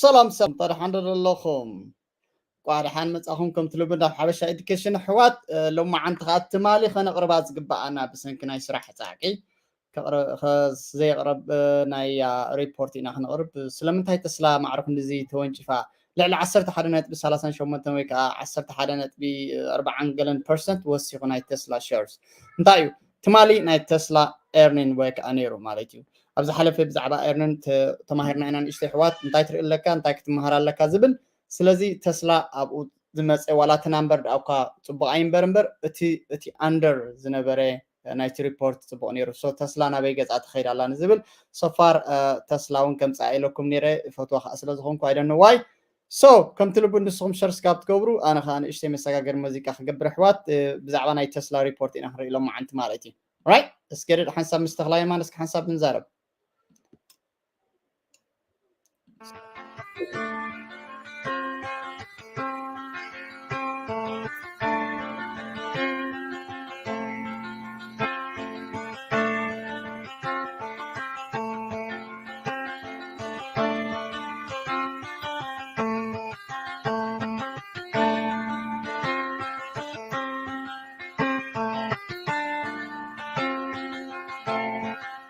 ሰላም ሰብ፣ እንኳዕ ደሓን ዶ ዘለኹም? እንኳዕ ደሓን መጻኹም። ከምቲ ልሙድ ናብ ሓበሻ ኤዱኬሽን ኣሕዋት፣ እ፣ ሎማዓንቲ ኸኣ ትማሊ ኸነቕርባ ዝግብኣና ብሰንኪ ናይ ስራሕ ጻዕቂ ከቕረ-፣ ኸ-፣ ዘየቕረብ፣ እ፣ ናይ፣ አ፣ ሪፖርት ኢና ኸነቕርብ። ስለምንታይ ተስላ ማዕረ ክንድዚ ተወንጪፋ? ልዕሊ ዓሰርተ ሓደ ነጥቢ ሰላሳን ሸሞንተን ወይ ከኣ ዓሰርተ ሓደ ነጥቢ ኣርባዓን ገለን ፐርሰንት ወሲኹ ናይ ተስላ ሸርስ። እንታይ እዩ? ትማሊ ናይ ተስላ ኤርኒን ወይ ከኣ ነይሩ ማለት እዩ። ኣብ ዝሓለፈ ብዛዕባ ኤርኒን ተ-፣ ተማሂርና ኢና ንእሽተይ ኣሕዋት። እንታይ ትርኢ ኣለካ፣ እንታይ ክትመሃር ኣለካ ዝብል። ስለዚ ተስላ ኣብኡ ዝመጸ ዋላ እቲ ናምበር ደኣ እኳ ጽቡቕ ኣይንበር እምበር፣ እቲ፣ እቲ ኣንደር ዝነበረ ናይቲ ሪፖርት ጽቡቕ ነይሩ። ሶ ተስላ ናበይ ገጻ ትኸይድ ኣላ ንዝብል፣ ሶፋር፣ እ፣ ተስላ እውን ከምጽኣ ኢለኩም ነይረ፣ እፈትዋ ከኣ ስለ ዝኾንኩ፣ I don't know why። ሶ ከምቲ ልቡ ንስኹም ሸር ስጋብ ትገብሩ፣ ኣነ ከኣ ንእሽተይ መሰጋገሪ ሙዚቃ ክገብር ኣሕዋት፣ እ፣ ብዛዕባ ናይ ተስላ ሪፖርት ኢና ክንርኢ ሎማዓንቲ ማለት እዩ። ራይት? እስከ ደድ ሓንሳብ ምስ ተኽላይ የማን እስከ ሓንሳብ ንዛረብ።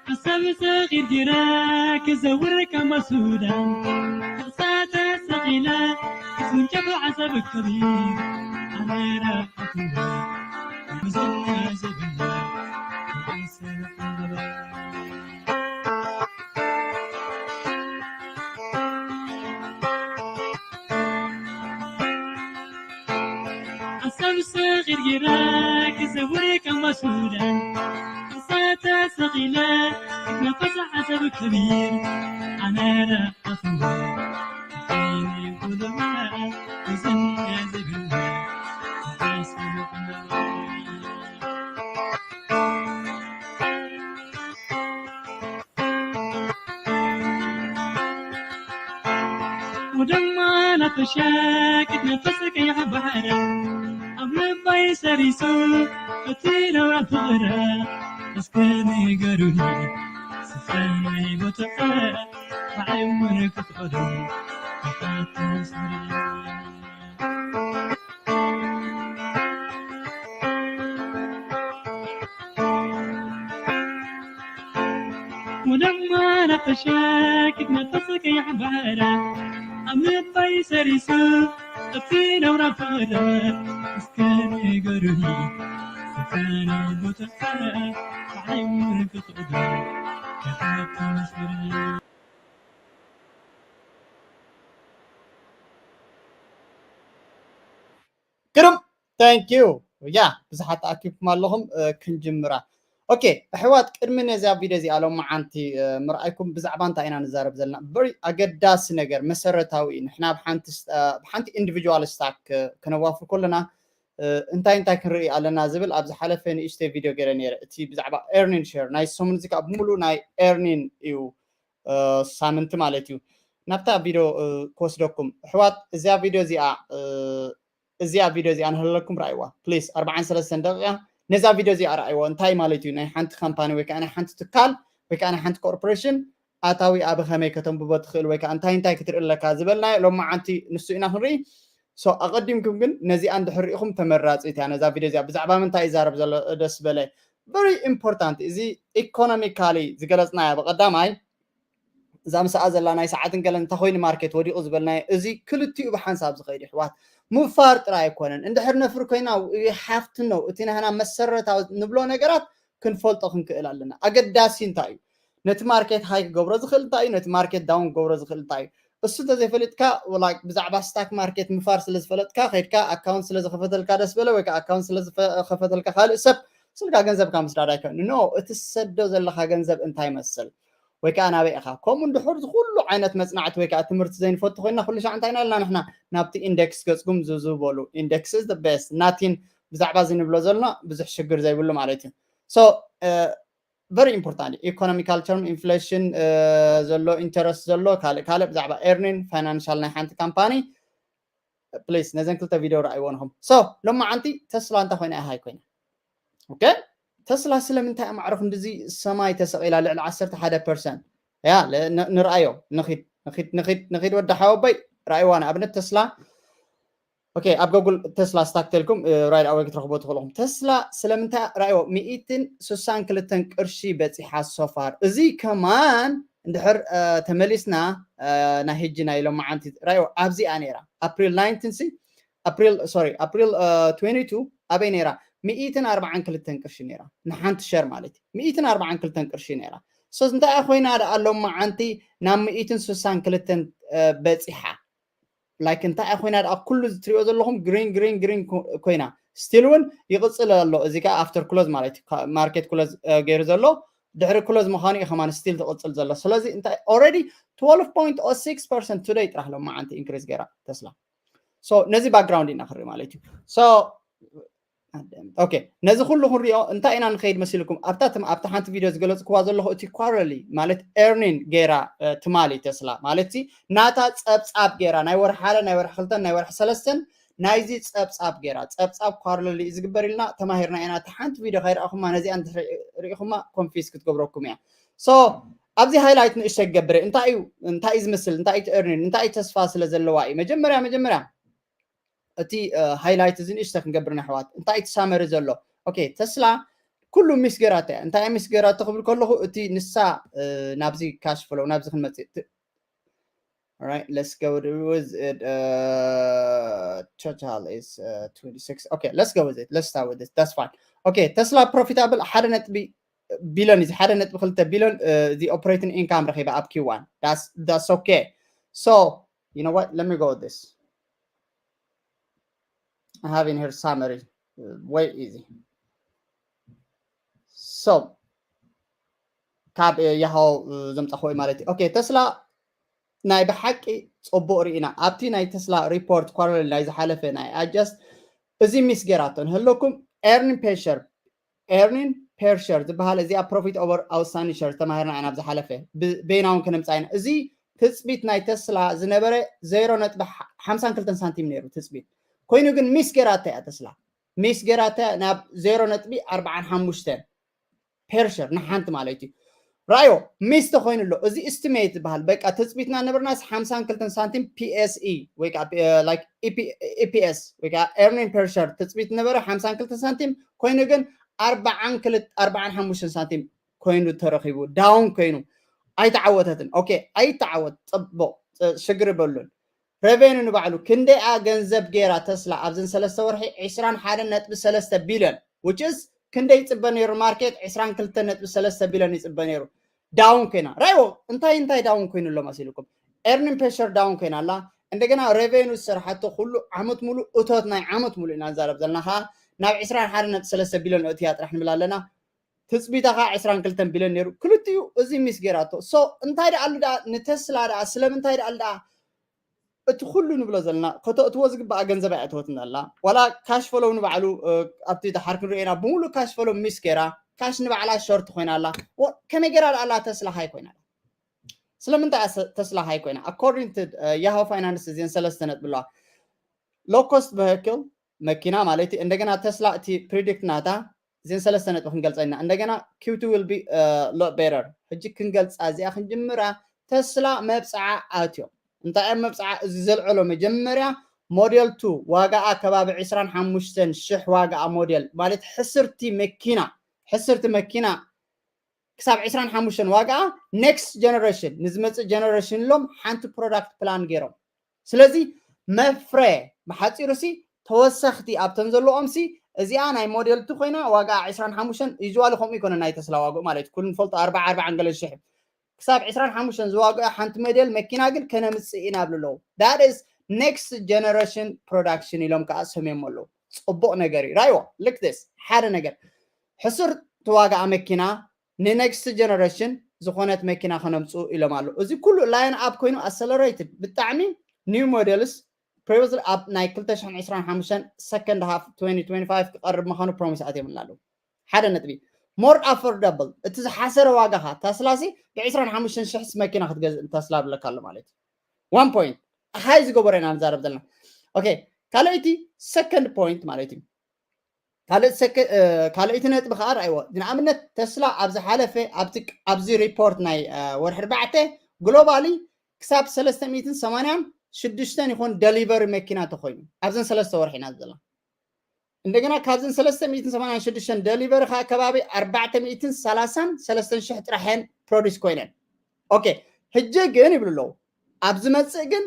ሓሳብ ሰቒል ጌራ ክዘውር ካብ ሱዳን ክሳተ ሰቒላ ክትውንጨፍ ሓሳብ ከቢድ ኣነ ረኣኹዋ ብዙና ዘብላ ሓሳብ ሰቒል ጌራ ክዘውር ካብ ሱዳን ክሳተ ሰቒላ ክትነፈስ ሓሳብ ከቢድ ኣነ ረኣኹዋ ወደማ ናፈሻ ክትነፈስ ቀይሕ ባሕሪ ኣብ ልባይ ሰሪሱ እቲ ነውራ ፍቕረ እስከ ንገሩኒ ስፈናይ ቦትዐ ብዓይሙን ክፍቐዱ ኣሓቱ ስሪ ወደማ ናፈሻ ክትነፈስ ቀይሕ ባሕሪ ኣብ ልባይ ሰሪሱ እቲ ነውራ ፍቕረ እስከ ንገሩኒ ስፈናይ ቦትዐ ብዓይሙን ክፍቐዱ ኣሓቱ ስሪ ግርም። Thank you። ያ ብዙሓት ተኣኪብኩም ኣለኹም። እ፣ ክንጅምራ። ኦኬ ኣሕዋት፣ ቅድሚ ነዚኣ ቪድዮ እዚኣ ሎማዓንቲ፣ እ፣ ምርኣይኩም ብዛዕባ እንታይ ኢና ንዛረብ ዘለና? ቨሪ ኣገዳሲ ነገር መሰረታዊ እዩ። ንሕና ኣብ ሓንቲ ስ-፣ እ፣ ኣብ ሓንቲ ኢንዲቪጁዋል ስታክ፣ እ፣ ከነዋፍር ከለና፣ እ፣ እንታይ እንታይ ክንርኢ ኣለና ዝብል ኣብ ዝሓለፈ ንእሽተይ ቪድዮ ገይረ ነይረ። እቲ ብዛዕባ ኤርኒን ሸር ናይ ሰሙን እዚ ከዓ ብምሉእ ናይ ኤርኒን እዩ፣ እ፣ ሳምንቲ ማለት እዩ። ናብታ ቪድዮ፣ እ፣ ክወስደኩም ኣሕዋት። እዚኣ ቪድዮ እዚኣ፣ እ፣ እዚኣ ቪድዮ እዚኣ ንህለኩም ረኣይዋ ፕሊስ፣ ኣርባዓን ሰለስተን ደቂቃ። ነዛ ቪድዮ እዚኣ ረኣይዋ። እንታይ ማለት እዩ? ናይ ሓንቲ ካምፓኒ ወይ ከዓ ናይ ሓንቲ ትካል ወይ ከዓ ናይ ሓንቲ ኮርፖሬሽን ኣታዊ ኣብ ከመይ ከተንብቦ ትኽእል ወይ ከዓ እንታይ እንታይ ክትርኢ ኣለካ ዝበልናዮ ሎማዓንቲ ንሱ ኢና ክንርኢ። ሶ ኣቐዲምኩም ግን ነዚኣ እንድሕር ርኢኹም ተመራጺት እያ። ነዛ ቪድዮ እዚኣ ብዛዕባ ምንታይ ይዛረብ ዘሎ ደስ በለ። ቨሪ ኢምፖርታንት። እዚ ኢኮኖሚካሊ ዝገለጽናዮ ብቐዳማይ እዛ ምስኣ ዘላ ናይ ሰዓትን ገለን እንተ ኮይኑ ማርኬት ወዲቑ ዝበልናዮ እዚ ክልቲኡ ብሓንሳብ ዝኸይድ ኣሕዋት ምፋር ጥራይ ኣይኮነን። እንድሕር ነፍሪ ኮይና ሃፍት ነው እቲ ናህና መሰረታዊ ንብሎ ነገራት ክንፈልጦ ክንክእል ኣለና። ኣገዳሲ እንታይ እዩ? ነቲ ማርኬት ሃይ ክገብሮ ዝኽእል እንታይ እዩ? ነቲ ማርኬት ዳውን ክገብሮ ዝኽእል እንታይ እዩ? እሱ እንተዘይፈሊጥካ፣ like፣ ብዛዕባ ስታክ ማርኬት ምፋር ስለ ዝፈለጥካ፣ ከይድካ ኣካውንት ስለ ዝኸፈተልካ ደስ በለ፣ ወይ ከዓ ኣካውንት ስለ ዝኸፈተልካ ካልእ ሰብ ስልካ ገንዘብካ ምስዳድ ኣይከኣልን። ኖ፣ እቲ ትሰዶ ዘለኻ ገንዘብ እንታይ ይመስል? ወይ ከዓ ናበይ ኢኻ? ከምኡ እንድሕር ዝኹሉ ዓይነት መጽናዕቲ ወይ ከዓ ትምህርቲ ዘይንፈቱ ኮይና፣ ኩሉ ሻዕ እንታይ ኢና ኢልና ንሕና? ናብቲ ኢንደክስ ገጽኩም ዝዝበሉ። ኢንደክስ is the best። ናቲን ብዛዕባ እዚ ንብሎ ዘለና ብዙሕ ሽግር ዘይብሉ ማለት እዩ። ሶ፣ እ፣ ቨሪ ኢምፖርታንት ኢኮኖሚካል ተርም ኢንፍሌሽን፣ እ፣ ዘሎ ኢንተረስት ዘሎ ካልእ ካልእ ብዛዕባ ኤርኒን ፋይናንሻል ናይ ሓንቲ ካምፓኒ ፕሊስ ነዘን ክልተ ቪድዮ ረኣይዎ ንኹም። ሶ ሎማዓንቲ ተስላ እንታይ ኮይና እያ ሃይ ኮይና? ኦኬ፣ ተስላ ስለምንታይ ኣማዕረ ክንድዚ ሰማይ ተሰቒላ ልዕሊ ዓሰርተ ሓደ ፐርሰንት? ያ ለ-፣ ን-፣ ንርኣዮ ንኺድ። ንኺድ ንኺድ ንኺድ ወዲ ሓወቦይ። ራእይዋ ንኣብነት ተስላ okay ኣብ ጎግል ተስላ ስታክ ተልኩም right away ክትረኽቦ ትኽእልኹም። ተስላ ስለምንታይ ራእይዎ ሚእትን ስሳን ክልተን ቅርሺ በፂሓ so far። እዚ ከማን እንድሕር ተመሊስና ናይ ሕጂ ናይ ሎማዓንቲ ራእይዎ ኣብዚኣ ነይራ ኣፕሪል ናይንቲን ሲ ኣፕሪል sorry ኣፕሪል twenty two ኣበይ ነይራ? ሚእትን ኣርባዓን ክልተን ቅርሺ ነይራ ንሓንቲ ሸር ማለት እዩ። ሚእትን ኣርባዓን ክልተን ቅርሺ ነይራ። So እንታይ ኮይና ደኣ ሎማዓንቲ ናብ ሚእትን ስሳን ክልተን በፂሓ? Like እንታይ ኮይና ደኣ ኩሉ ትሪኦ ዘለኹም green green green ኮይና still እውን ይቕፅል ኣሎ። እዚ ከዓ after close ማለት እዩ። Market close ገይሩ ዘሎ ድሕሪ close ምዃኑ እዩ ከማን still ትቕፅል ዘሎ። ስለዚ እንታይ already twelve point oh six percent today ጥራሕ ሎማዓንቲ increase ገይራ ተስላ። So ነዚ background ኢና ክርኢ ማለት እዩ። So okay ነዚ ኩሉ ክንሪኦ እንታይ ኢና ንኸይድ መሲልኩም? ኣብታ ኣብታ ሓንቲ ቪድዮ ዝገለፅክዋ ዘለኹ እቲ quarterly ማለት earning ገይራ ትማሊ ተስላ ማለት ናታ ፀብፃብ ገይራ ናይ ወርሒ ሓደ ናይ ወርሒ ክልተን ናይ ወርሒ ሰለስተን ናይዚ ፀብፃብ ገይራ ፀብፃብ quarterly ዝግበር ኢልና ተማሂርና ኢና። እቲ ሓንቲ ቪድዮ ከይረኣኹማ ነዚኣ ሪኢኹማ confuse ክትገብረኩም እያ። So ኣብዚ highlight ንእሽተይ ክገብር እንታይ እዩ እንታይ እዩ ዝመስል እንታይ እዩ earning እንታይ እዩ ተስፋ ስለ ዘለዋ እዩ። መጀመርያ መጀመርያ እቲ highlight እዚ ንእሽተ ክንገብር ንኣሕዋት እንታይ እቲ summary ዘሎ? Okay ተስላ ኩሉ miss ገራታ እያ። እንታይ miss ገራቶ ክብል ከለኹ እቲ ንሳ ናብዚ cash flow ናብዚ ክንመፅእ All right, let's go with it. Uh, total is uh, twenty-six. Okay, let's go with it. Let's start with this. That's fine. Okay, ተስላ profitable ሓደ ነጥቢ ቢልዮን እዚ ሓደ ነጥቢ ክልተ ቢልዮን uh, the operating income ረኺባ ኣብ Q one. That's that's okay. So you know what? Let me go with this. I have in here summary. Uh, way easy. So ካብ ያሆ ዘምፃኹ ማለት እዩ። Okay ተስላ ናይ ብሓቂ ፅቡቅ ርኢና ኣብቲ ናይ ተስላ report quarterly ናይ ዝሓለፈ ናይ adjust እዚ miss ገራቶ ንህለኩም earning per share earning per share ዝበሃል እዚኣ profit over outstanding share ዝተማሃርና ኢና ኣብ ዝሓለፈ በይናውን ከነምፃ ኢና። እዚ ትፅቢት ናይ ተስላ ዝነበረ ዜሮ ነጥቢ ሓምሳን ክልተን ሳንቲም ነይሩ ትፅቢት ኮይኑ ግን miss ገራታ እያ ተስላ miss ገራታ ናብ ዜሮ ነጥቢ ኣርባዓን ሓሙሽተን per share ንሓንቲ ማለት እዩ። ራዮ miss ተኮይኑ ኣሎ እዚ estimate ዝበሃል በቃ ትፅቢትና ነበርናስ ሓምሳን ክልተን ሳንቲም PSE ወይ ከዓ like EPS ወይ ከዓ earning per share ትፅቢት ነበረ ሓምሳን ክልተን ሳንቲም ኮይኑ ግን ኣርባዓን ክልተ ኣርባዓን ሓሙሽተን ሳንቲም ኮይኑ ተረኺቡ down ኮይኑ ኣይተዓወተትን። Okay ኣይተዓወት ፅቡቅ ሽግር በሉን። Revenue ንባዕሉ ክንደይኣ ገንዘብ ገይራ ተስላ ኣብዘን ሰለስተ ወርሒ ዕስራን ሓደን ነጥቢ ሰለስተ ቢልዮን which is ክንደይ ይፅበ ነይሩ ማርኬት ዕስራን ክልተን ነጥቢ ሰለስተ ቢልዮን ይፅበ ነይሩ down ኮይና ራይዎ እንታይ እንታይ down ኮይኑ ኣሎ መሲልኩም earning per share down ኮይና ኣላ እንደገና revenue ዝሰርሓቶ ኩሉ ዓመት ሙሉ እቶት ናይ ዓመት ሙሉ ኢና ንዛረብ ዘለና ከዓ ናብ ዕስራን ሓደን ነጥቢ ሰለስተ ቢልዮን እትያ ጥራሕ ንብል ኣለና ትፅቢታ ከዓ ዕስራን ክልተን ቢልዮን ነይሩ ክልቲኡ እዚ miss ገይራቶ so እንታይ ደኣ ኣሉ ደኣ ንተስላ ደኣ ስለምንታይ ደኣ ኣሉ ደኣ እቲ ኩሉ ንብሎ ዘለና ከተእትዎ ዝግባኣ ገንዘብ ኣየእተወትን ኣላ ዋላ cash flow ንባዕሉ ኣብቲ ድሓር ክንሪኦ ኢና ብምሉእ cash flow miss ገይራ cash ንባዕላ short ኮይና ኣላ ከመይ ገይራ ደኣ ኣላ ተስላ high ኮይና ስለምንታይ ተስላ high ኮይና according to Yahoo Finance እዚን ሰለስተ ነጥቢ ኣለዋ low cost vehicle መኪና ማለት እዩ እንደገና ተስላ እቲ predict ናታ እዚን ሰለስተ ነጥቢ ክንገልፀ ኢና እንደገና Q two will be lot better ሕጂ ክንገልፃ እዚኣ ክንጅምራ ተስላ መብፅዓ ኣትዮም እንታይ እዮም መብፅዓ እዚ ዘልዕሎ መጀመርያ ሞዴል ቱ ዋጋኣ ከባቢ ዕስራን ሓሙሽተን ሽሕ ዋጋኣ ሞዴል ማለት ሕስርቲ መኪና ሕስርቲ መኪና ክሳብ ዕስራን ሓሙሽተን ዋጋኣ next generation ንዝመፅእ generation ኢሎም ሓንቲ product plan ገይሮም ስለዚ መፍረ ብሓፂሩ ሲ ተወሰኽቲ ኣብተን ዘለኦም ሲ እዚኣ ናይ ሞዴል ቱ ኮይና ዋጋ ዕስራን ሓሙሽተን usually ከምኡ ይኮነ ናይ ተስላ ዋግኡ ማለት ኩሉ ንፈልጦ ኣርባዓ ኣርባዓን ገለ ሽሕ ክሳብ ዕስራን ሓሙሽተን ዝዋግኦ ሓንቲ ሞዴል መኪና ግን ከነምፅእ ኢና ብሉ ኣለዉ that is next generation production ኢሎም ከዓ ሰምዮም ኣለዉ ፅቡቅ ነገር እዩ ራይዎ ልክ this ሓደ ነገር ሕሱር ተዋጋኣ መኪና ን next generation ዝኾነት መኪና ከነምፅኡ ኢሎም ኣለዉ እዚ ኩሉ line up ኮይኑ accelerated ብጣዕሚ new models previously ኣብ ናይ ክልተ ሽሕን ዕስራን ሓሙሽተን second half twenty twenty-five ክቐርብ ምዃኑ promise ኣትዮም ኣለዉ ሓደ ነጥቢ more affordable እቲ ዝሓሰረ ዋጋኻ ተስላ ሲ ብ ዕስራን ሓሙሽተን ሽሕስ መኪና ክትገዝእ ተስላ ብለካ ኣሎ ማለት እዩ one point high ዝገበሮ ኢና ንዛረብ ዘለና okay ካልኣይቲ second point ማለት እዩ ካልኣይቲ ነጥቢ ከዓ ርኣይዎ ንኣብነት ተስላ ኣብ ዝሓለፈ ኣብዚ report ናይ ወርሒ ኣርባዕተ globally ክሳብ ሰለስተ ሚእትን ሰማንያን ሽዱሽተን ይኾን ደሊቨሪ መኪና ተኾይኑ ኣብዘን ሰለስተ ወርሒ ኢና ዘለና። እንደገና ካብዘን ሰለስተ ሚእትን ሰማንያን ሽዱሽተን ደሊቨሪ ከዓ ከባቢ ኣርባዕተ ሚእትን ሰላሳን ሰለስተን ሽሕ ጥራሕ እየን ፕሮዲስ ኮይነን። ኦኬ፣ ሕጂ ግን ይብሉ ኣለዉ፣ ኣብ ዝመፅእ ግን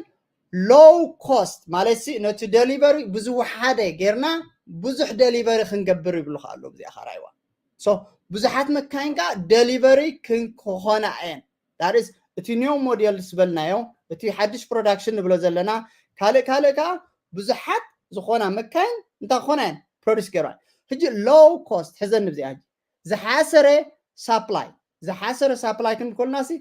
ሎው ኮስት ማለት ሲ ነቲ ደሊቨሪ ብዝወሓደ ጌርና ብዙሕ ደሊቨሪ ክንገብር ይብሉ ከዓ ኣለዉ። እዚኣ ከዓ ራይዋ ብዙሓት መካይን ከዓ ደሊቨሪ ክንክኾና እየን። ዳሪስ እቲ ኒዮ ሞዴል ዝበልናዮ፣ እቲ ሓድሽ ፕሮዳክሽን ንብሎ ዘለና፣ ካልእ ካልእ ከዓ ብዙሓት ዝኾና መካይን እንታይ ክኾና እየን ፕሮዲስ ገይራ። ሕጂ ሎው ኮስት ሕዘን ንብዚኣ፣ ሕጂ ዝሓሰረ ሳፕላይ፣ ዝሓሰረ ሳፕላይ ክንብል ከለና ሲ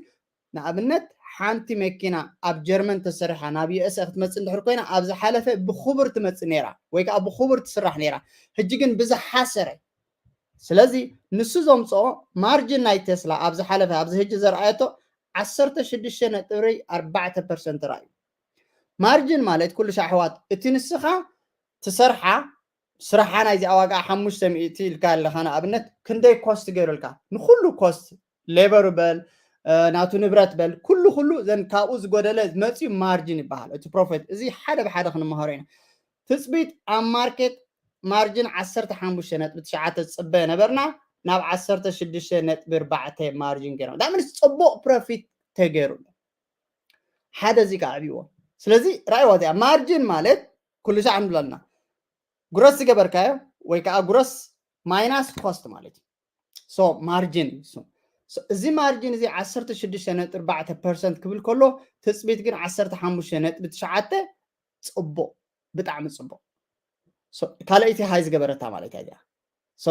ንኣብነት ሓንቲ መኪና ኣብ ጀርመን ተሰሪሓ ናብ ዩኤስኤ ክትመፅእ እንድሕር ኮይና ኣብ ዝሓለፈ ብክቡር ትመፅእ ነይራ ወይ ከዓ ብክቡር ትስራሕ ነይራ። ሕጂ ግን ብዝሓሰረ፣ ስለዚ ንሱ ዘምፅኦ ማርጅን ናይ ቴስላ ኣብ ዝሓለፈ ኣብዚ ሕጂ ዘርኣየቶ ዓሰርተ ሽዱሽተ ነጥቢ ኣርባዕተ ፐርሰንት ራእዩ። ማርጅን ማለት ኩሉ ሻዕ ኣሕዋት እቲ ንስኻ ትሰርሓ ስራሓ ናይዚኣ ዋጋ ሓሙሽተ ሚእቲ ኢልካ ኣለኻ ንኣብነት ክንደይ ኮስት ገይሩልካ ንኩሉ ኮስት ሌበር በል ናቱ ንብረት በል ኩሉ ኩሉ ዘን ካብኡ ዝጎደለ መፅዩ ማርጅን ይበሃል። እቲ ፕሮፊት እዚ ሓደ ብሓደ ክንመሃሮ ኢና። ትፅቢት ኣብ ማርኬት ማርጅን ዓሰርተ ሓሙሽተ ነጥቢ ትሽዓተ ዝፅበ ነበርና ናብ ዓሰርተ ሽዱሽተ ነጥቢ ኣርባዕተ ማርጅን ገይሮም ዳምንስ ፅቡቕ ፕሮፊት ተገይሩ። ሓደ እዚ ከዓ ዕብይዎ። ስለዚ ራእይዋ እዚኣ ማርጅን ማለት ኩሉ ሻዕ ንብለና ግሮስ ዝገበርካዮ ወይ ከዓ ግሮስ ማይናስ ኮስት ማለት እዩ። ሶ ማርጅን እዩ እሱ። እዚ ማርጅን እዚ ዓሰርተ ሽዱሽተ ነጥቢ ኣርባዕተ ፐርሰንት ክብል ከሎ ትፅቢት ግን ዓሰርተ ሓሙሽተ ነጥቢ ትሽዓተ። ፅቡቕ፣ ብጣዕሚ ፅቡቕ። ካልኣይቲ ሃይ ዝገበረታ ማለት እያ። ሶ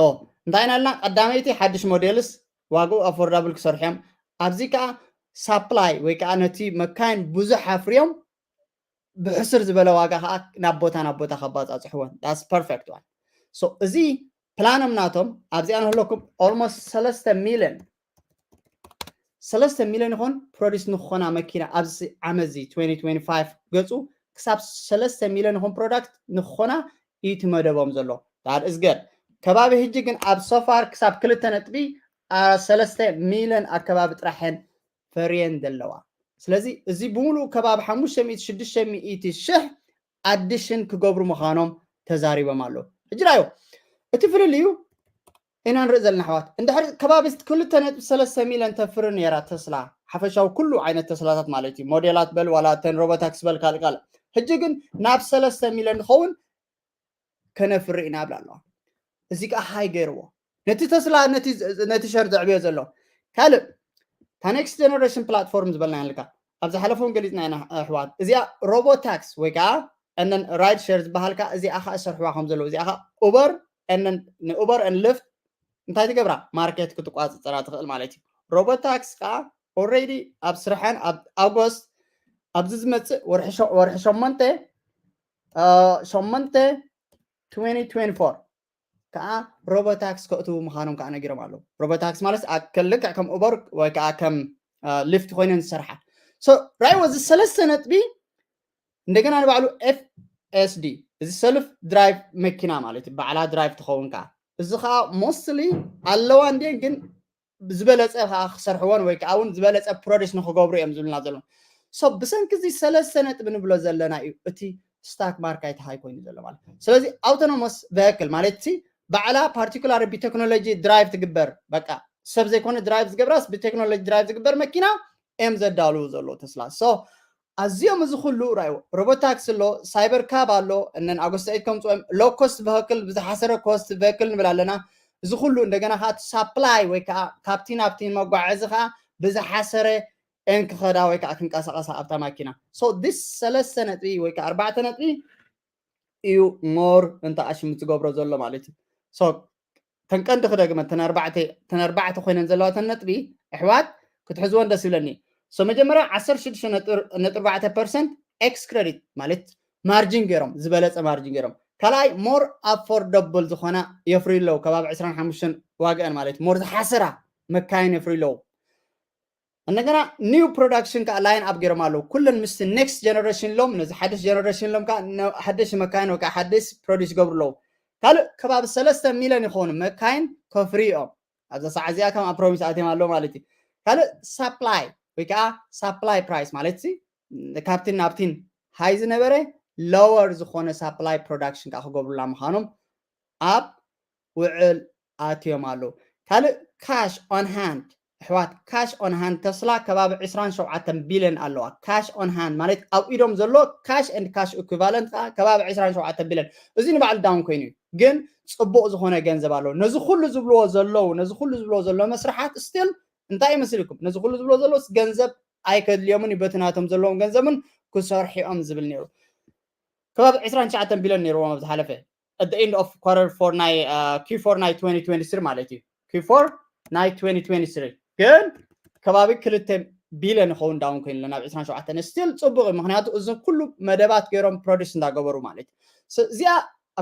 እንታይ ኢና ኢልና? ቀዳመይቲ ሓድሽ ሞዴልስ ዋግኡ ኣፎርዳብል ክሰርሑ እዮም። ኣብዚ ከዓ ሳፕላይ ወይ ከዓ ነቲ መካይን ብዙሕ ኣፍርዮም ብሕስር ዝበለ ዋጋ ከዓ ናብ ቦታ ናብ ቦታ ከባፃፅሕወን። That's perfect one። So እዚ ፕላኖም ናቶም ኣብዚኣ ንህለኩም ኦልሞስት ሰለስተ ሚልዮን ሰለስተ ሚልዮን ይኾን ፕሮዲስ ንክኾና መኪና ኣብዚ ዓመት እዚ twenty twenty-five ገፁ ክሳብ ሰለስተ ሚልዮን ይኾን ፕሮዳክት ንክኾና እዩ እቲ መደቦም ዘሎ። That is good። ከባቢ ሕጂ ግን ኣብ ሶፋር ክሳብ ክልተ ነጥቢ ሰለስተ ሚልዮን ኣከባቢ ጥራሕን ፈርየን ዘለዋ። ስለዚ እዚ ብምሉእ ከባቢ ሓሙሽተ ሚእቲ ሽዱሽተ ሚእቲ ሽሕ ኣዲሽን ክገብሩ ምዃኖም ተዛሪቦም ኣለዉ። ሕጂ ራዮ እቲ ፍልልዩ ኢና ንርኢ ዘለና ኣሕዋት። እንድሕር ከባቢ ክልተ ነጥቢ ሰለስተ ሚልዮን ተፍሪ ነይራ ተስላ፣ ሓፈሻዊ ኩሉ ዓይነት ተስላታት ማለት እዩ፣ ሞዴላት በል ዋላ ተን ሮቦታክስ በል ካልእ ካልእ። ሕጂ ግን ናብ ሰለስተ ሚልዮን ዝኸውን ከነፍሪ ኢና ብላ ኣለዋ። እዚ ከዓ ሃይ ገይርዎ ነቲ ተስላ ነቲ ሸር ዘዕብዮ ዘሎ። ካልእ እታ ኔክስት ጀነሬሽን ፕላትፎርም ዝበልና ኣለካ ኣብ ዝሓለፈ እውን ገሊፅና ኢና ኣሕዋት። እዚኣ ሮቦታክስ ወይ ከዓ ራይድ ሸር ዝበሃል ከዓ እዚኣ ከዓ ሰርሕዋ ከም ዘለዉ እዚኣ ከዓ ኡበር ንኡበር ን ልፍት እንታይ ትገብራ ማርኬት ክትቋፅፅራ ትኽእል ማለት እዩ። ሮቦታክስ ከዓ ኦልሬዲ ኣብ ስርሐን ኣብ ኣጎስት ኣብዚ ዝመፅእ ወርሒ ሸሞንተ ሸሞንተ twenty twenty-four ከዓ ሮቦታክስ ከእትዉ ምዃኖም ከዓ ነጊሮም ኣለዉ። ሮቦታክስ ማለት ልክዕ ከም ኡበር ወይ ከዓ ከም ሊፍት ኮይነን ዝሰርሓ ራይዎ እዚ ሰለስተ ነጥቢ እንደገና ንባዕሉ ኤፍ ኤስ ዲ እዚ ሰልፍ ድራይቭ መኪና ማለት እዩ። ባዕላ ድራይቭ ትኸውን ከዓ እዚ ከዓ ሞስትሊ ኣለዋ እንድን ግን ዝበለፀ ከዓ ክሰርሕዎን ወይ ከዓ እውን ዝበለፀ ፕሮዲስ ንክገብሩ እዮም ዝብልና ዘሎ። ሶ ብሰንኪ እዚ ሰለስተ ነጥቢ ንብሎ ዘለና እዩ እቲ ስታክ ማርካ ይተሃይ ኮይኑ ዘሎ ማለት። ስለዚ ኣውቶኖሞስ ቨክል ማለት ሲ ባዕላ ፓርቲኩላር ብቴክኖሎጂ ድራይቭ ትግበር በቃ ሰብ ዘይኮነ ድራይቭ ዝገብራስ ብቴክኖሎጂ ድራይቭ ዝግበር መኪና እዮም ዘዳልዉ ዘሎ ተስላ። ሶ ኣዝዮም እዚ ኩሉ ራይዎ ሮቦታክስ ኣሎ፣ ሳይበር ካብ ኣሎ፣ እነን ኣጎስታይት ከምፅኦም ሎኮስት ቨክል ብዝሓሰረ ኮስት ቨክል ንብል ኣለና። እዚ ኩሉ እንደገና ከዓ ሳፕላይ ወይ ከዓ ካብቲ ናብቲ መጓዓዚ ከዓ ብዝሓሰረ ኤን ክኸዳ ወይ ከዓ ክንቀሳቀሳ ኣብታ ማኪና። ሶ ዲስ ሰለስተ ነጥቢ ወይ ከዓ ኣርባዕተ ነጥቢ እዩ ሞር እንተ ኣሽሙ ትገብሮ ዘሎ ማለት እዩ። ሶ ተን ቀንዲ ክደግመን ተን ኣርባዕተ ኮይነን ዘለዋ ተን ነጥቢ ኣሕዋት ክትሕዝወን ደስ ይብለኒ። ሶ መጀመርያ ዓሰርተ ሽዱሽተ ነጥቢ ኣርባዕተ ፐርሰንት ኤክስ ክሬዲት ማለት ማርጂን ገይሮም ዝበለፀ ማርጂን ገይሮም ካልኣይ ሞር ኣፎርደብል ዝኾና የፍርዩ ኣለዉ ከባቢ ዕስራን ሓሙሽተን ዋግአን ማለት ሞር ዝሓሰራ መካይን የፍርዩ ኣለዉ። እንደገና ኒው ፕሮዳክሽን ከዓ ላይን ኣፕ ገይሮም ኣለዉ ኩለን ምስቲ ኔክስት ጀነሬሽን ሎም ነዚ ሓደሽ ጀነሬሽን ሎም ከዓ ሓደሽ መካይን ወይ ከዓ ሓደሽ ፕሮዲስ ይገብሩ ኣለዉ። ካልእ ከባቢ ሰለስተ ሚልዮን ይኾኑ መካይን ከፍርዩ እዮም። ኣብዛ ሰዓት እዚኣ ከም ኣፕሮሚስ ኣትዮም ኣለዉ ማለት እዩ። ካልእ ሳፕላይ ወይ ከዓ ሳፕላይ ፕራይስ ማለት ሲ ካብቲን ናብቲን high ዝነበረ lower ዝኾነ supply production ከዓ ክገብሩላ ምዃኖም ኣብ ውዕል ኣትዮም ኣለዉ። ካልእ cash on hand፣ ኣሕዋት፣ cash on hand ተስላ ከባቢ ዕስራን ሸውዓተን ቢልዮን ኣለዋ። Cash on hand ማለት ኣብ ኢዶም ዘሎ cash and cash equivalent ከዓ ከባቢ ዕስራን ሸውዓተን ቢልዮን። እዚ ንባዕሉ down ኮይኑ እዩ፣ ግን ፅቡቕ ዝኾነ ገንዘብ ኣለዎ። ነዚ ኩሉ ዝብልዎ ዘለዉ ነዚ ኩሉ ዝብልዎ ዘለዉ መስርሓት still እንታይ ይመስልኩም? ነዚ ኩሉ ዝብልዎ ዘለዉ ገንዘብ ኣይከድልዮምን እዩ፣ በቲ ናቶም ዘለዎም ገንዘብን ክሰርሑ እዮም ዝብል ነይሩ። ከባቢ ዕስራን ትሽዓተን ቢልዮን ነይርዎም ኣብ ዝሓለፈ at the end of quarter four ናይ Q four ናይ twenty twenty-three ማለት እዩ። Q four ናይ twenty twenty-three ግን ከባቢ ክልተ ቢልዮን ይኸውን down ኮይኑ ኣሎ ናብ ዕስራን ሸውዓተን። Still ፅቡቕ እዩ፣ ምክንያቱ እዚ ኩሉ መደባት ገይሮም produce እንዳገበሩ ማለት እዩ። እዚኣ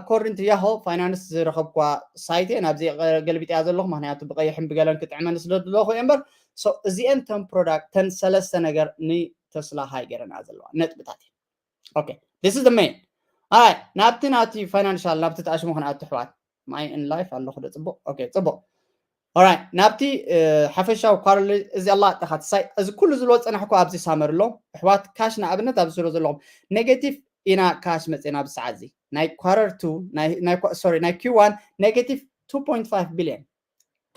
according to Yahoo Finance ዝረኸብኳ site እየ። ናብዚ ገልቢጥያ ዘለኹ፣ ምክንያቱ ብቐይሕን ብገለን ክጥዕመኒ ስለ ዘለኹ እየ እምበር። So እዚአን ተን product ተን ሰለስተ ነገር ንተስላ high ገይረና ዘለዋ ነጥብታት እየ። Okay, this is the main. Alright, ናብቲ ናቲ financial ናብቲ ተኣሽሙ ክንኣቱ ኣሕዋት። My in life ኣለኹ ዶ? ፅቡቕ። Okay, ፅቡቕ። Alright, ናብቲ ሓፈሻዊ quarterly እዚ ኣላ ጠኻት ሳይ እዚ ኩሉ ዝብሎ ፀናሕኩ ኣብዚ ሳመር ኣሎ ኣሕዋት። Cash ንኣብነት ኣብዚ ዝብሎ ዘለኹም negative ኢና cash መፅና ኣብዚ ሰዓት እዚ ናይ quarter two ናይ sorry ናይ Q one negative two point five billion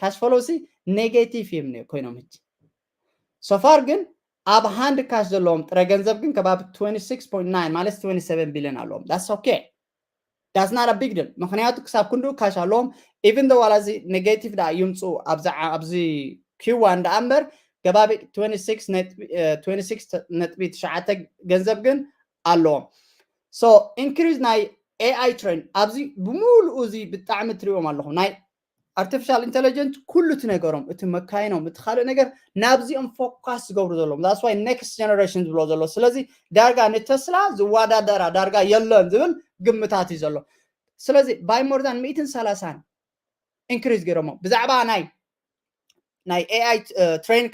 cash flow ሲ negative እዮም ኮይኖም። ሕጂ so far ግን ኣብ hand cash ዘለዎም ጥረ ገንዘብ ግን ከባቢ twenty six point nine ማለት twenty seven billion ኣለዎም። That's okay, that's not a big deal። ምክንያቱ ክሳብ ክንድኡ cash ኣለዎም። Even though ዋላ እዚ negative ደኣ ይምፁ ኣብዚ Q one ደኣ እምበር ከባቢ twenty six ነጥቢ ትሽዓተ ገንዘብ ግን ኣለዎም። So increase ናይ AI trend ኣብዚ ብምሉኡ እዚ ብጣዕሚ ትሪኦም ኣለኹም ናይ artificial intelligence ኩሉ እቲ ነገሮም እቲ መካይኖም እቲ ካልእ ነገር ናብዚኦም focus ዝገብሩ ዘለዎም that's why next generation ዝብሎ ዘሎ። ስለዚ ዳርጋ ንተስላ ዝወዳደራ ዳርጋ የለን ዝብል ግምታት እዩ ዘሎ። ስለዚ by more than ሚእትን ሰላሳን increase ገይሮሞ ብዛዕባ ናይ ናይ AI train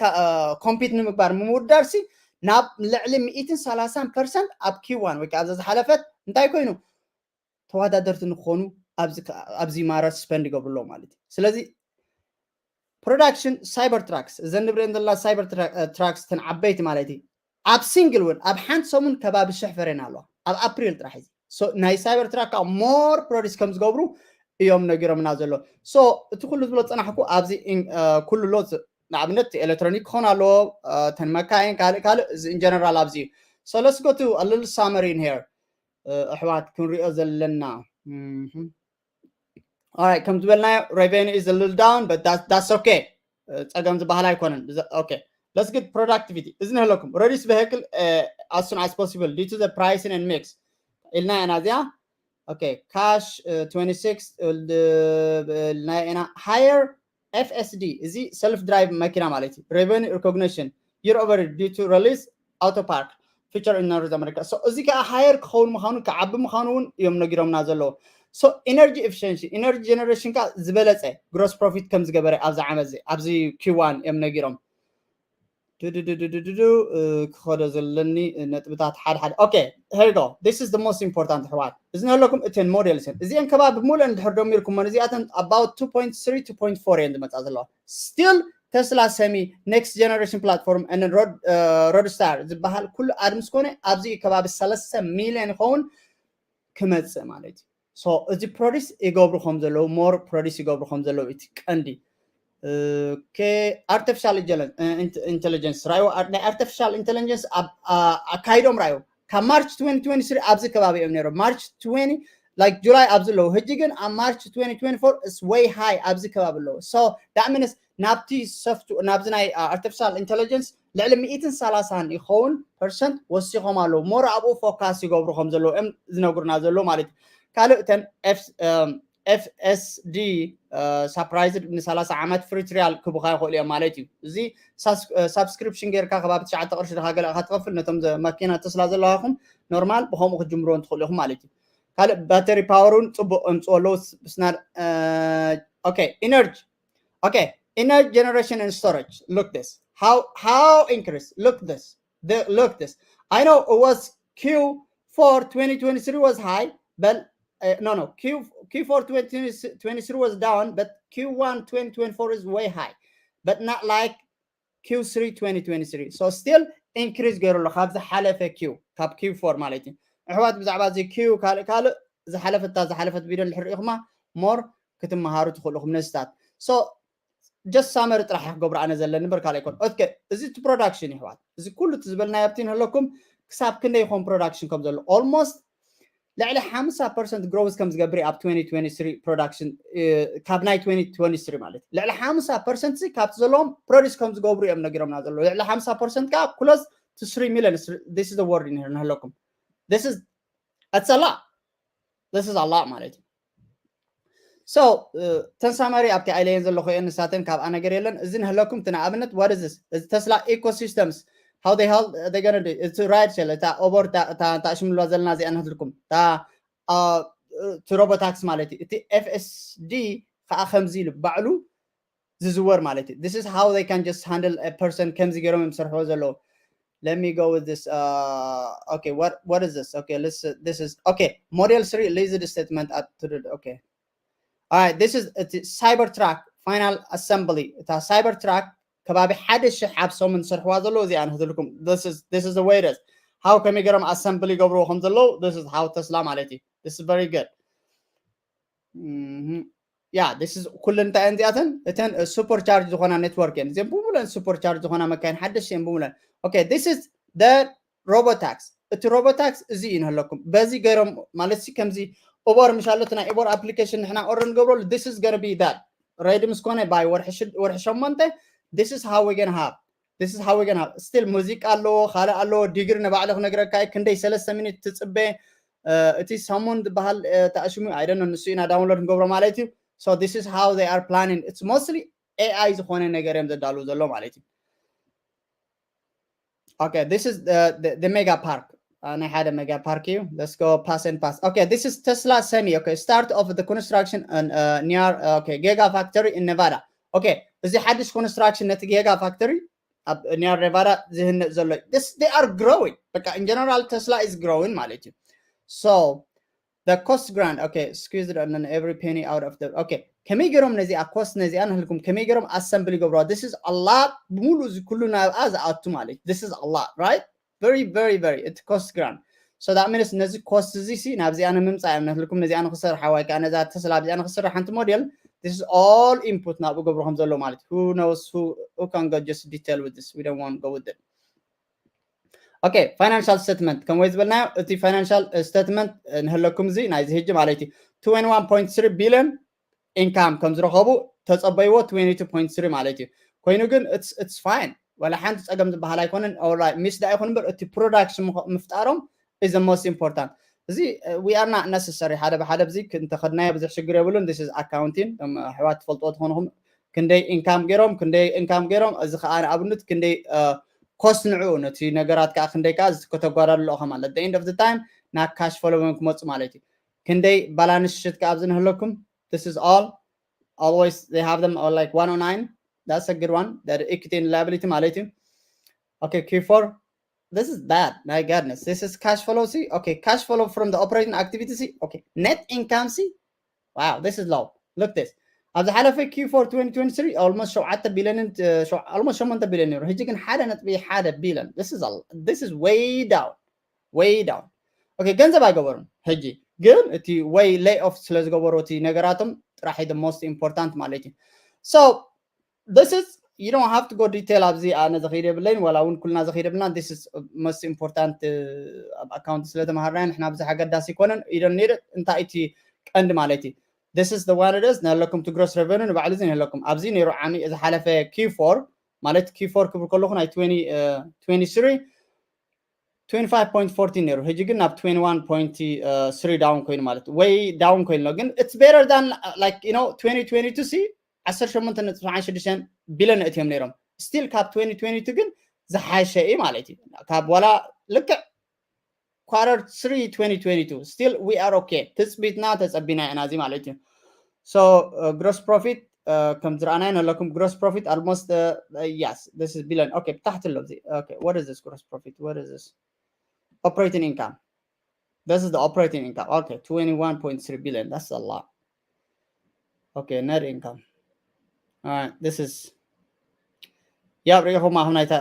compete ንምግባር ምውዳር ሲ ናብ ልዕሊ ሚእትን ሰላሳን percent ኣብ Q one ወይ ከዓ ኣብዛ ዝሓለፈት እንታይ ኮይኑ ተወዳደርቲ ንክኾኑ ኣብዚ ማለት spend ይገብሩ ኣለዉ ማለት እዩ። ስለዚ production Cybertrucks እዘን ንብለን ዘለና Cybertrucks ተን ዓበይቲ ማለት እዩ ኣብ single እውን ኣብ ሓንቲ ሰሙን ከባቢ ሽሕ ፈሬን ኣለዋ ኣብ ኣፕሪል ጥራሕ እዚ ናይ Cybertruck ከዓ more produce ከም ዝገብሩ እዮም ነጊሮምና ዘሎ። So እቲ ኩሉ ዝብሎ ፀናሕኩ ኣብዚ ኩሉ ኣሎ። ንኣብነት ኤሌክትሮኒክ ክኾን ኣለዎ፣ ተን መካይን ካልእ ካልእ እዚ in general ኣብዚ እዩ። So let's go to a little summary in here ኣሕዋት ክንሪኦ ዘለና። Alright, ከም ዝበልናዮ revenue is a little down but that's okay። ፀገም ዝበሃል ኣይኮነን። Okay, let's get productivity እዚ ንህለኩም reduce vehicle as soon as possible due to the pricing and mix ኢልና ኢና እዚኣ። Okay, cash twenty six ኢልና ኢና higher F S D እዚ self drive መኪና ማለት እዩ። Revenue recognition year over year due to release auto park feature in North America። So እዚ ከዓ higher ክኸውን ምዃኑ ክዓቢ ምዃኑ እውን እዮም ነጊሮምና ዘለዉ። So energy efficiency energy generation ከዓ ዝበለፀ gross profit ከም ዝገበረ ኣብዚ ዓመት እዚ ኣብዚ Q one እዮም ነጊሮም። ድድድድድድዱ ክኸዶ ዘለኒ ነጥብታት ሓደ ሓደ። Okay, here we go, this is the most important ኣሕዋት። እዚ ንህለኩም እተን ሞዴልስን እዚአን ከባቢ ብምሉአን ድሕር ደሚርኩመን እዚኣተን about two point three two point four እየን ዝመፃ ዘለዋ። Still Tesla Semi next generation platform and Roadster ዝበሃል ኩሉ ኣድ ምስ ኮነ ኣብዚ ከባቢ ሰለስተ ሚልዮን ይኸውን ክመፅእ ማለት እዩ። So እዚ produce ይገብሩ ከም ዘለዉ more produce ይገብሩ ከም ዘለዉ እቲ ቀንዲ። Okay, artificial intelligence ራእይዎ። ናይ artificial intelligence ኣካይዶም ራእይዎ ካብ March twenty twenty-three ኣብዚ ከባቢ እዮም ነይሮም። March twenty like July ኣብዚ ኣለዉ። ሕጂ ግን ኣብ March twenty twenty-four is way high ኣብዚ ከባቢ ኣለዉ። So that means ናብቲ soft ናብዚ ናይ artificial intelligence ልዕሊ ሚእትን ሰላሳን ይኸውን percent ወሲኾም ኣለዉ። More ኣብኡ focus ይገብሩ ከም ዘለዉ እዮም ዝነግሩና ዘለዉ ማለት እዩ። ካልእ እተን F S D surprised ንሰላሳ ዓመት free trial ክቡኻ ይኽእሉ እዮም ማለት እዩ። እዚ subscription ጌርካ ከባቢ ትሽዓተ ቅርሺ ድኻ ገለ ኢኻ ትኸፍል ነቶም መኪና ተስላ ዘለዋኹም normal ብኸምኡ ክትጅምርዎ ትኽእሉ ኢኹም ማለት እዩ። ካልእ battery power እውን ፅቡቕ እምፅዎ ኣለዉ ብስናር። Okay, energy. Okay, energy generation and storage, look this. How increase, look this. Look this. I know it was Q four twenty twenty-three was high but no no Q Q four twenty twenty-three was down but Q one twenty twenty-four is way high but not like Q three twenty twenty-three. So still increase ገይሩ ኣሎ ካብ ዝሓለፈ Q፣ ካብ Q four ማለት እዩ። ኣሕዋት ብዛዕባ እዚ Q ካልእ ካልእ ዝሓለፈት እታ ዝሓለፈት ቪድዮ እንድሕር ርኢኹማ more ክትመሃሩ ትኽእሉ ኢኹም ነዚታት። So just summary ጥራሕ ክገብሮ ኣነ ዘለኒ እምበር ካልእ ኣይኮን። Okay፣ እዚ እቲ production ኣሕዋት፣ እዚ ኩሉ እቲ ዝበልናዮ ኣብቲ ንህለኩም ክሳብ ክንደይ ይኾን production ከም ዘሎ? Almost ልዕሊ ሓምሳ percent growth ከም ዝገብር ኣብ twenty twenty-three production፣ እ፣ ካብ ናይ twenty twenty-three ማለት እዩ። ልዕሊ ሓምሳ percent ሲ ካብቲ ዘለዎም produce ከም ዝገብሩ እዮም ነጊሮምና ዘለዉ። ልዕሊ ሓምሳ percent ከዓ close to three million፣ this is the word ንህለኩም። This is, it's a lot. This is a lot ማለት እዩ። So ተን summary ኣብቲ ኣይለየን ዘለኹ እየን፣ ንሳተን ካብኣ ነገር የለን። እዚ ንህለኩም እቲ ንኣብነት what is this? እዚ Tesla ecosystems, how the hell they gonna do? እቲ ride share፣ እታ Uber፣ እታ ሽምልዋ ዘለና እዚኣ ንህልኩም፣ እታ እቲ Robotaxi ማለት እዩ። እቲ F S D ከዓ ከምዚ ኢሉ ባዕሉ ዝዝወር ማለት እዩ። This is how they can just handle a person፣ ከምዚ ገይሮም እዮም ዝሰርሕዎ ዘለዉ። Let me go with this. Uh, okay, what what is this? Okay, let's, uh, this is, okay, model three lazy statement at, okay. All right, this is, it's Cybertruck final assembly. እታ Cybertruck ከባቢ ሓደ ሽሕ ኣብ ሰሙን ዝሰርሕዋ ዘለዉ እዚኣ ንክትልኩም። This is, this is the way it is. How ከመይ ገይሮም assembly ይገብርዎ ከም ዘለዉ፣ this is how Tesla ማለት እዩ። This is very good. Mhm. Yeah, this is ኩለን እንታይ እየን እዚኣተን? እተን super charge ዝኾና network እየን። እዚአን ብሙሉአን super charge ዝኾና መካይን ሓደሽቲ እየን ብሙሉአን። Okay, this is the Robotaxi። እቲ Robotaxi እዚ እዩ ንህለኩም። በዚ ገይሮም ማለት ሲ ከምዚ Uber ምሽ ኣሎ፣ እቲ ናይ Uber application ንሕና order ንገብረሉ፣ this is gonna be that። Ready ምስ ኮነ by ወርሒ ሽድ-፣ ወርሒ ሸሞንተ፣ this is how we gonna have፣ this is how we gonna have። Still ሙዚቃ ኣለዎ፣ ካልእ ኣለዎ፣ ዲግሪ ንባዕሉ ክነግረካ እዩ። ክንደይ ሰለስተ ሚኒት ትጽበ፣ እ፣ እቲ ሰሞን ዝበሃል፣ እ፣ ተኣሽሙ፣ I don't know፣ ንሱ ኢና download ንገብሮ ማለት እዩ። So this is how they are planning። It's mostly A I ዝኾነ ነገር እዮም ዘዳልዉ ዘሎ ማለት እዩ። Okay, this is the, the, the mega park። Uh, ናይ ሓደ mega park እዩ። Let's go pass and pass. Okay, this is Tesla Semi. Okay, start of the construction and, uh, near, uh, okay, Giga Factory in Nevada. Okay, እዚ ሓድሽ construction ነቲ Giga Factory ኣብ near Nevada ዝህነጽ ዘሎ። This, they are growing። በቃ in general Tesla is growing ማለት እዩ። So the cost grant, okay, squeeze it and then every penny out of the, okay, ከመይ ገይሮም ነዚኣ cost ነዚኣ ንህልኩም ከመይ ገይሮም assembly ገብረዋ? This is a lot። ብሙሉ እዚ ኩሉ ናብኣ ዝኣቱ ማለት እዩ። This is a lot, right? Very, very, very, it cost grant. So that means ነዚ cost እዚ ሲ ናብዚኣ ንምምጻእ እዮም ንህልኩም ነዚኣ ንክሰርሓ ወይ ከዓ ነዛ Tesla ኣብዚኣ ንክሰርሕ ሓንቲ model፣ this is all input ናብኡ ገብሩ ከም ዘሎ ማለት እዩ። Who knows? Who, who can go just detail with this? We don't want to go with it. Okay, financial statement ከም ወይ ዝበልናዮ እቲ financial statement ንህለኩም እዚ ናይዚ ህጂ ማለት እዩ twenty-one point three billion income ከም ዝረኸቡ ተጸበይዎ twenty-two point three ማለት እዩ። ኮይኑ ግን it's, it's fine፣ ወላ ሓንቲ ጸገም ዝበሃል ኣይኮነን። Alright፣ miss ዳ ይኹን እምበር እቲ production ምኽ-፣ ምፍጣሮም is the most important። እዚ we are not necessary፣ ሓደ ብሓደ ብዚ እንተኸድናዮ ብዙሕ ሽግር የብሉን። This is accounting፣ ኣሕዋት ትፈልጥዎ ትኾንኹም ክንደይ income ገይሮም፣ ክንደይ income ገይሮም። እዚ ከዓ ንኣብነት ክንደይ cost ንዕኡ ነቲ ነገራት ከዓ ክንደይ ከዓ ከተጓዳድሎ ኢኻ ማለት። The end of the time ናብ cash flow ክመፁ ማለት እዩ። ክንደይ balance sheet ከዓ ኣብዚ ንህለኩም። This is all. Always they have them all like one oh nine. That's a good one. That equity and liability ማለት እዩ። Okay, Q four. This is bad. My goodness. This is cash flow. See? Okay, cash flow from the operating activity. See? Okay, net income. See? Wow, this is low. Look this. ኣብ ዝሓለፈ Q four twenty twenty-three almost ሸውዓተ ቢልዮን፣ almost ሸሞንተ ቢልዮን ነይሩ። ሕጂ ግን ሓደ ነጥቢ ሓደ ቢልዮን። This is a, this is way down. Way down. Okay፣ ገንዘብ ኣይገበሩን። ሕጂ ግን እቲ ወይ lay off ስለ ዝገበሩ እቲ ነገራቶም ጥራሕ the most important ማለት እዩ። So this is, you don't have to go detail ኣብዚ ኣነ ዝኸይድ የብለይን፣ ዋላ እውን ኩልና ዝኸይድ የብልና። This is most important ኣብ account ስለ ተማሃርናዮ ንሕና ብዙሕ ኣገዳሲ ይኮነን። You don't need it። እንታይ እቲ ቀንዲ ማለት እዩ? This is the one it is። ንህለኩም እቲ gross revenue ንባዕሉ እዚ ንህለኩም ኣብዚ ነይሩ ዓሚ ዝሓለፈ Q four ማለት Q four ክብል ከለኹ ናይ twenty twenty-three twenty-five point fourteen ነይሩ። ሕጂ ግን ናብ twenty-one point three down ኮይኑ ማለት ወይ down ኮይኑ ኣሎ። ግን it's better than, like, you know, twenty twenty-two ሲ ዓሰርተ ሸሞንተ ነጥቢ ሰብዓን ሽዱሽተን ቢልዮን እትዮም ነይሮም። Still ካብ twenty twenty-two ግን ዝሓሸ እዩ ማለት እዩ። ካብ ዋላ ልክዕ quarter three twenty twenty-two still we are okay። ትጽቢትና ተጸቢና ኢና እዚ ማለት እዩ። So gross profit ከም ዝረኣናዮ ንህለኩም gross profit almost, yes, this is billion. Okay፣ ብታሕቲ ኣሎ እዚ። Okay, what is this gross profit? What is this? Operating income. This is the operating income. Okay, twenty-one point three billion. That's a lot. Okay, net income. All right, this is ያብ ርኢኹም ኣኹም ናይታ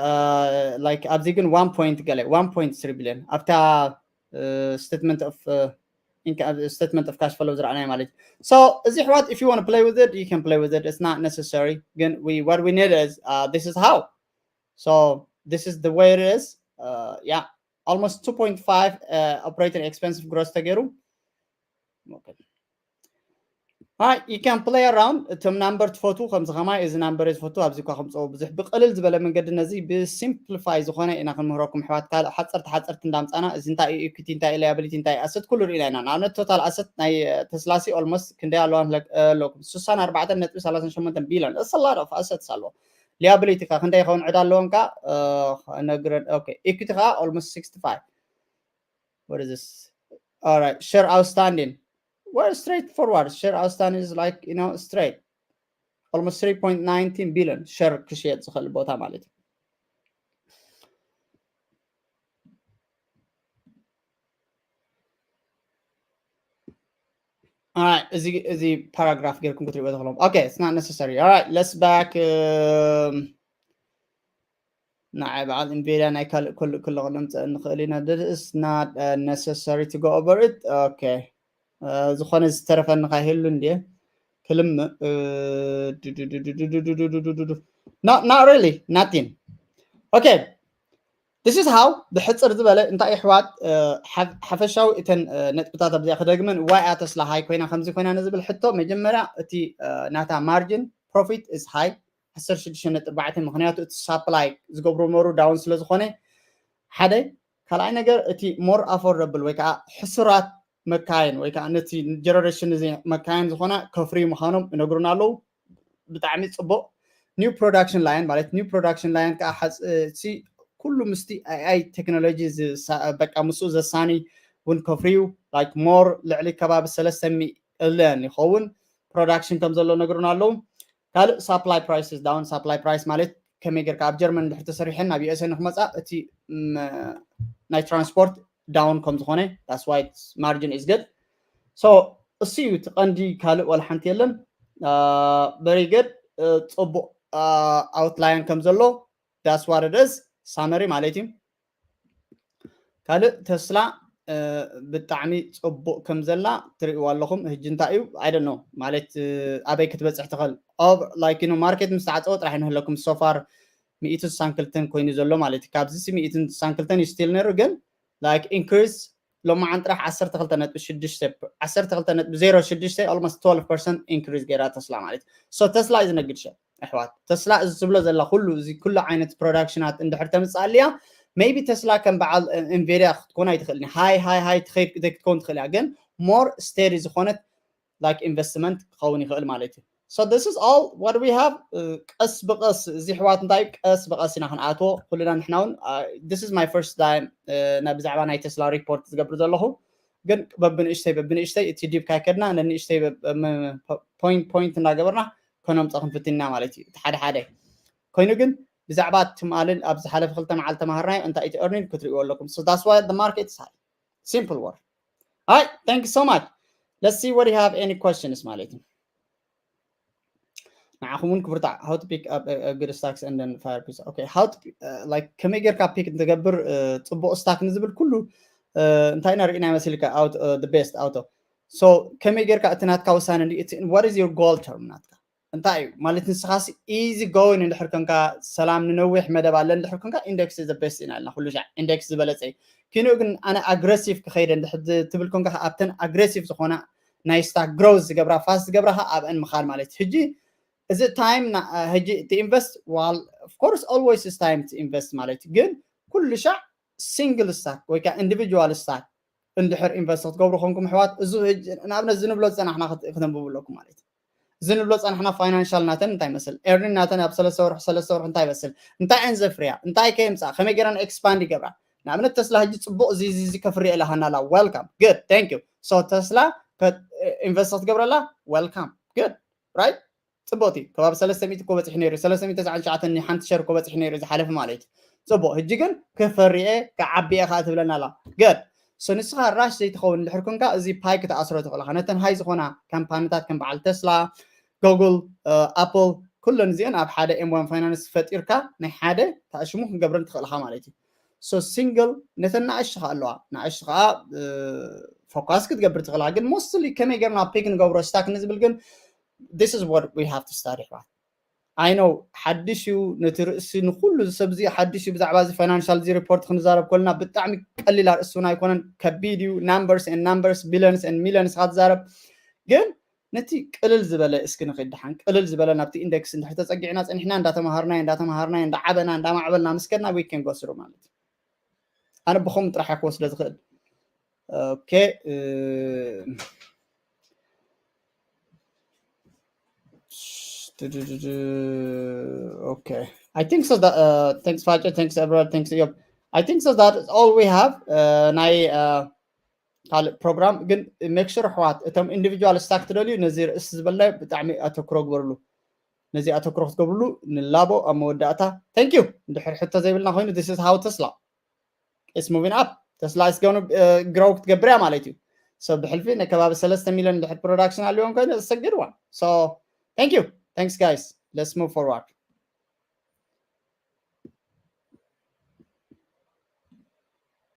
like ኣብዚ ግን one point ገለ one point three billion ኣብታ statement of statement of cash flow ዝረኣናይ ማለት እዩ። So እዚ ኣሕዋት if you want to play with it, you can play with it, it's not necessary. ግን we what we need is uh, this is how. So this is the way it is. Uh, yeah, almost two point five uh, operating expense of gross ተገይሩ. Okay. Hi, you can play around. እቶም number ትፈቱ ከምዚ ከማይ እዚ number ዝፈቱ ኣብዚ እኳ ከምፅኦ ብዙሕ ብቀልል ዝበለ መንገዲ ነዚ ብሲምፕሊፋይ ዝኾነ ኢና ክንምህረኩም ኣሕዋት። ካልእ ሓፀርቲ ሓፀርቲ እንዳምፃና እዚ እንታይ እዩ equity እንታይ እዩ liability እንታይ እዩ asset ኩሉ ርኢና ኢና። ንኣብነት total asset ናይ ተስላሲ almost ክንደይ ኣለዋ ኣለኩም ስሳን ኣርባዕተን ነጥቢ ሰላሳን ሸሞንተን billion. It's a lot of assets ኣለዎ። Liability ከ ክንደይ ይኸውን ዕዳ ኣለዎም ከ ነግረን። Okay, equity ከ almost sixty five. What is this? All right, share outstanding. Well, straightforward. Share outstanding is like, you know, straight. Almost three point nineteen billion share ክሽየጥ ዝኽእል ቦታ ማለት እዩ። Alright, እዚ እዚ paragraph ጌርኩም ክትሪእዎ ትኽእሎም። Okay, it's not necessary. Alright, let's back. Um, ንዓይ በዓል Nvidia ናይ ካልእ ኩሉ ክልቕ ንምፅእ ንኽእል ኢና። This is not uh, necessary to go over it. Okay. Uh, ዝኾነ ዝተረፈኒ ካይህሉ እንድየ ክልምእ uh, not, not really, nothing. Okay. This is how ብሕፅር ዝበለ እንታይ ኣሕዋት ሓፈሻዊ እተን ነጥብታት ኣብዚኣ ክደግመን why እያ ተስላ ሃይ ኮይና ከምዚ ኮይና ንዝብል ሕቶ መጀመርያ እቲ ናታ margin profit is high ዓሰርተ ሽዱሽተ ነጥቢ ኣርባዕተ ምክንያቱ እቲ supply ዝገብሮ መሩ down ስለ ዝኾነ ሓደ ካልኣይ ነገር እቲ more affordable ወይ ከዓ ሕሱራት መካይን ወይ ከዓ ነቲ generation እዚ መካይን ዝኾና ከፍርዩ ምዃኖም ይነግሩና ኣለዉ። ብጣዕሚ ፅቡቅ new production line ማለት new production line ከዓ ሓፂ ኩሉ ምስቲ AI technology በቃ ምስኡ ዘሳኒ እውን ከፍርዩ like more ልዕሊ ከባቢ ሰለስተ ሚእቲ ቢልዮን ይኸውን production ከም ዘሎ ነግሩና ኣለዉ። ካልእ supply prices down supply price ማለት ከመይ ጌርካ ኣብ ጀርመን እንድሕር ተሰሪሐን ናብ USA ንክመፃ እቲ ናይ transport down ከም ዝኾነ that's why margin is good. So እሱ እዩ እቲ ቀንዲ ካልእ ዋላ ሓንቲ የለን። Very good. ፅቡቅ outline ከም ዘሎ that's what it is summary ማለት እዩ። ካልእ ተስላ ብጣዕሚ ፅቡቅ ከም ዘላ ትርእይዋ ኣለኹም። ህጂ እንታይ እዩ I don't know ማለት ኣበይ ክትበፅሕ ትኽእል like you know market ምስ ተዓፀወ ጥራሕ ንህለኩም so far ሚእትን ስሳን ክልተን ኮይኑ ዘሎ ማለት እዩ። ካብዚ ሲ ሚእትን ስሳን ክልተን እዩ still ነይሩ ግን like increase ሎማዓን ጥራሕ ዓሰርተ ክልተ ነጥቢ ሽዱሽተ ዓሰርተ ክልተ ነጥቢ ዜሮ ሽዱሽተ almost twelve percent increase ገይራ ተስላ ማለት እዩ። So ተስላ እዩ ዝነግድ ሸ ኣሕዋት ተስላ እዚ ዝብሎ ዘላ ኩሉ እዚ ኩሉ ዓይነት production ኣት እንድሕር ተምፅእ ኣልያ maybe ተስላ ከም በዓል Nvidia ክትኮን ኣይትኽእልን high high high ትኸይድ ክትኮን ትኽእል እያ ግን more steady ዝኾነት like investment ክኸውን ይኽእል ማለት እዩ። So this is all what we have. ቀስ ብቀስ እዚ ኣሕዋት እንታይ ቀስ ብቀስ ኢና ክንኣትዎ ኩልና ንሕና እውን this is my first time ብዛዕባ ናይ ተስላ report ዝገብር ዘለኹ ግን በብንእሽተይ በብንእሽተይ እቲ deep ካይከድና ነንእሽተይ point point እናገበርና ከነምፀ ክንፍትን ኢና ማለት እዩ። እቲ ሓደ ሓደ ኮይኑ ግን ብዛዕባ ትማልን ኣብ ዝሓለፈ ክልተ መዓልቲ ተማሃርናዮ እንታይ እቲ earning ክትርእይዎ ኣለኩም። So that's why the market is high. Simple word. Hi, thank you so much. Let's see what you have any questions ማለት እዩ። ንዓኹም እውን ክብርታዕ how to pick up a, a good stocks and then fire piece. Okay, how to uh, like ከመይ ጌርካ pick እንትገብር uh, ፅቡቅ stock ንዝብል ኩሉ uh, እንታይ ኢና ርኢና ይመስልካ out uh, the best out of so ከመይ ጌርካ እቲ ናትካ ውሳነ what is your goal term ናትካ እንታይ እዩ ማለት ንስኻሲ easy going እንድሕር ኮንካ ሰላም ንነዊሕ መደብ ኣለ እንድሕር ኮንካ index is the best ኢና ኢልና ኩሉ ሻዕ index ዝበለፀ እዩ። ኪንኡ ግን ኣነ aggressive ክኸይደ እንድሕር ትብል ኮንካ ኣብተን aggressive ዝኾና ናይ stock growth ዝገብራ fast ዝገብራ ከ ኣብአን ምኻድ ማለት እዩ። ሕጂ እዚ time ሕጂ to invest well of course always is time to invest ማለት እዩ። ግን ኩሉ ሻዕ single stock ወይ ከዓ individual stock እንድሕር invest ክትገብሩ ኮንኩም ኣሕዋት እዚ ንኣብነት ዝንብሎ ዝፀናሕና ክተንብቡ ኣለኩም ማለት እዩ። ዝንብሎ ፀናሕና financial ናተን እንታይ ይመስል earning ናተን ኣብ ሰለስተ ወርሒ ሰለስተ ወርሒ እንታይ ይመስል እንታይ እየን ዘፍርያ እንታይ ከየምፃ ከመይ ገይረን expand ይገብራ ንኣብነት ተስላ ሕጂ ፅቡቅ እዚ እዚ ከፍርየ ኢላሃና ኣላ welcome good thank you so ተስላ invest ክትገብረላ welcome good right ፅቡቅ እዩ ከባቢ ሰለስተ ሚእቲ እኮ በፂሑ ነይሩ ሰለስተ ሚእቲ ተስዓን ትሽዓተን ሓንቲ ሸር እኮ በፂሑ ነይሩ ዝሓለፈ ማለት እዩ ፅቡቅ ሕጂ ግን ክፈርየ ክዓብየ ከዓ ትብለና ኣላ good so ንስኻ rush ዘይትኸውን እንድሕር ኮንካ እዚ pie ክትኣስሮ ትኽእል ኢኻ ነተን high ዝኾና ካምፓኒታት ከም በዓል ተስላ google apple ኩለን እዚአን ኣብ ሓደ M one finance ፈጢርካ ናይ ሓደ ታእሽሙ ክንገብረን ትኽእልኻ ማለት እዩ። So single ነተን ንኣሽቱ ከዓ ኣለዋ፣ ንኣሽቱ ከዓ focus ክትገብር ትኽእልኻ። ግን mostly ከመይ ገርና pick ንገብሮ stock ንዝብል ግን this is what we have to study about። I know ሓድሽ እዩ፣ ነቲ ርእሲ ንኩሉ ሰብ እዚ ሓድሽ እዩ፣ ብዛዕባ እዚ financial እዚ report ክንዛረብ ከለና ብጣዕሚ ቀሊል ኣርእስቲ እውን ኣይኮነን፣ ከቢድ እዩ። Numbers and numbers, billions and millions ክትዛረብ ግን ነቲ ቅልል ዝበለ እስኪ ንኽድ ደሓን ቅልል ዝበለ ናብቲ index እንድሕር ተፀጊዕና ፀኒሕና እንዳተምሃርናዮ እንዳተምሃርናዮ እንዳዓበና እንዳማዕበልና ምስ ከድና we can go through ማለት እዩ። ኣነ ብኸምኡ ጥራሕ እየ ክወስዶ ዝኽእል። Okay. Okay. I think so that uh, thanks Fache, thanks everyone, thanks Yob. I think so that is all we have. Uh, ናይ uh, ካልእ ፕሮግራም ግን make sure ኣሕዋት እቶም individual stock ትደልዩ ነዚ ርእሲ ዝበልናዮ ብጣዕሚ ኣተክሮ ግበርሉ። ነዚ ኣተክሮ ክትገብርሉ ንላቦ ኣብ መወዳእታ። Thank you። እንድሕር ሕቶ ዘይብልና ኮይኑ this is how Tesla is moving up. Tesla is going to grow ክትገብር እያ ማለት እዩ። So ብሕልፊ ናይ ከባቢ ሰለስተ ሚሊዮን እንድሕር production ኣለዎም ኮይኑ it's a good one. So thank you. Thanks guys. Let's move forward.